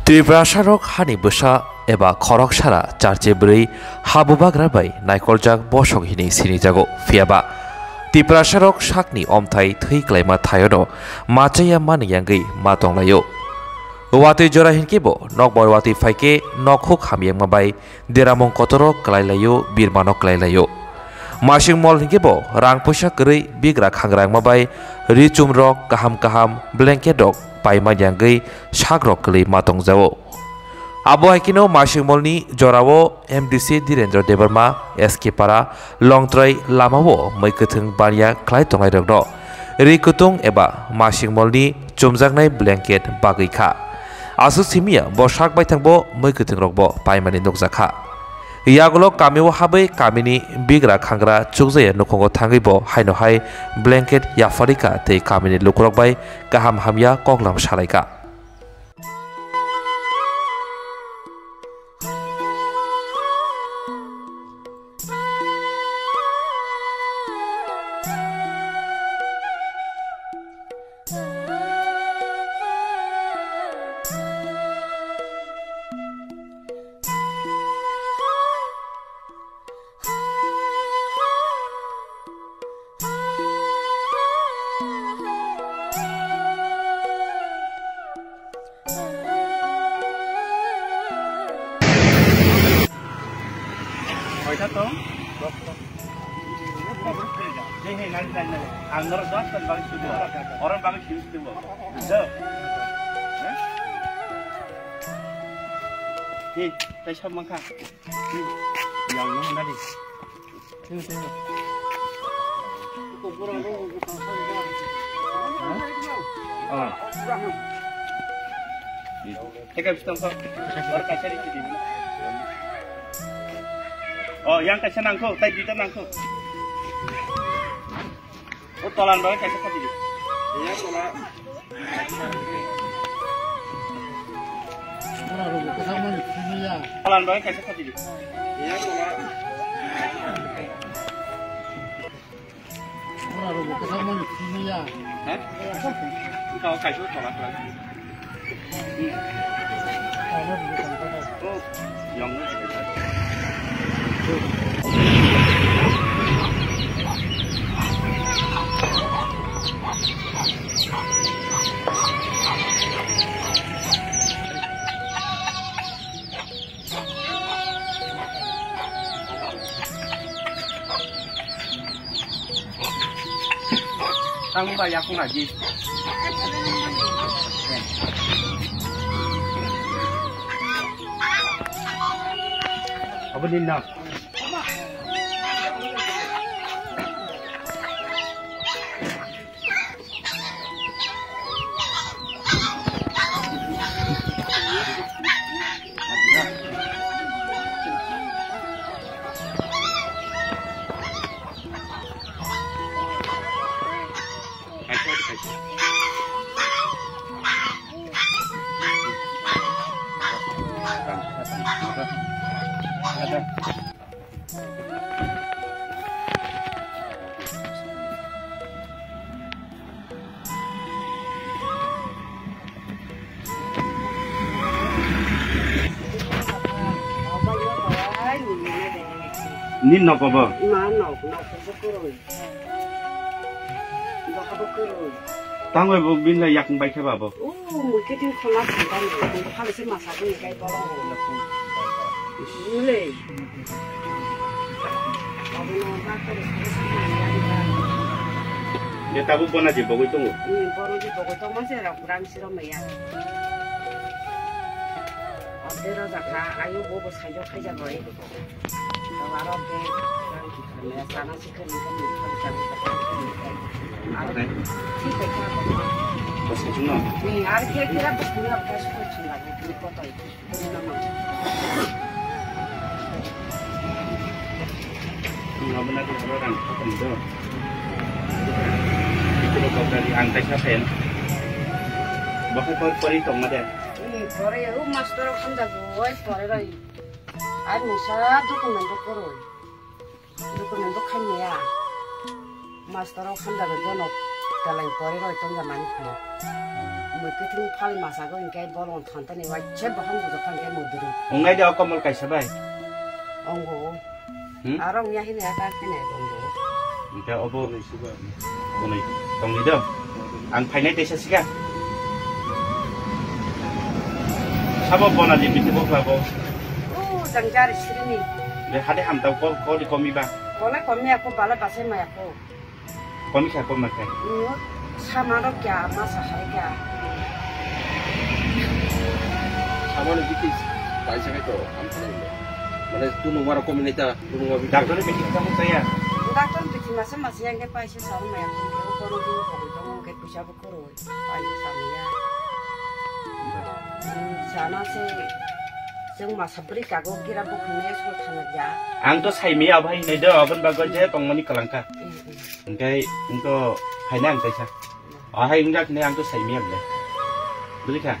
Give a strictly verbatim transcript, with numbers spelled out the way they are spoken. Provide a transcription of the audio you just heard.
Tiprasarok hani bwsa eba khoroksara charche bwrwi ha bubagra bai naikolkjak bosong hinwi sinijago. Phiyaba Tiprasarok sakni omthai thwi klaima thaiono machaya manwi yangwi ma tonglaio. Watwi jora hinkhe bo nokbar watwi phaikhe nokhuk hamyangma bai deramung kotoro kwlailaio, birmano kwlailaio. Masing mol hinkhe bo rang puisa kwrwi bigra khangrangma bai ri chumrok kaham kaham blanket rok paima yangwi sakrok kwlwi ma tongjao. Abo hai kheno masing molni jorao M D C Dhirendra Debbarma, S K Para, Longtrai lamao mui kwthwng baniya khlai tongnairokno ri kwtung eba masing molni chumjaknai blanket bagwi kha. Aswk simiya bo sak baithangbo mui kwthwngrokbo paimani nukjakha. Yagulo kamio habwi kamini bigra khangra chukjaya nukhungo thangwibo haino hai blanket yapharikha tei kamini lukurok bai kaham hamya koklam salaikha. Koita tong? Dostan. Jai hai, nari, nari, nari. Ang norok dostan bagwi subo. Oron bagwi simi subo. Jo. Hei, tai sab mangkha. Yang no nari. Teka bisi tongkho. Oro kaisa rikhi di. Oh, yang kaisa nangkho, tai duita nangkho. O tolan bagwi kaisa khati di. Tolan bagwi kaisa khati di. Ora rogo kwchangmani thumwi ya. Ha? Wngkha o kaisa thola thola. Oh, yong no. Tang ba yakung lagi. Apa ni nak? Ni nogo bo? Ma nok, nok bo kwrwi. Bo habo kwrwi. Tangwi bo bini yakung bai khe ba bo? O, mui khe tin khona thangkha ni, mui phale se masa bini kai bolong. Mule. Abono doctor se. Ye tabuk bona je bogwi tongo? Ni bono je bogwi tongma se rok ram siro maya. Ate rajak kha, ayo bo bo saijo khaijak roi. Ang kaisa fan. Bakhe koi pori tongma de. Pore o master hamjago, oi pore roi. Ar nisa document rok koroi. Document bo khaimaya. Master rok hamjago jono teleng pore roi tongja mani khna. Kiting phal masago hingke bolong thantani waise bohong bujak thangke muduru. Wngnai de o komol kaisa bai. Ongo. Hmm? Aro wngya hini ata hini ongo. Hingke obo kunui tongdi do. Ang phainai teisa siga. Sabo bona di biti bo klabo. O jang jari srini. Be hade hamtau kol kol di komi ba. Kole komi ako bala basai mai ako. Komi kha, komi kha. Samano kya, masa hai kya. Samano biki paisa kai to, am kha nang. Mane tunu mara komi neta, tunu mara biki. Doctor ni biki kamu saya. Doctor biki masa masa yang ke paisa sama yang ke kono dulu kono dulu ke puja bu koro. Paisa sama ya. Sana se, seng masa beri kago kira bu kene so thana ya. Ang to sai miya bhai nei do, abon bago je tongmani kalangka. Hingke wngto phaina ang kaisa. Ahai wngjak hinwi ang to saimaya bwle. Bwle kha?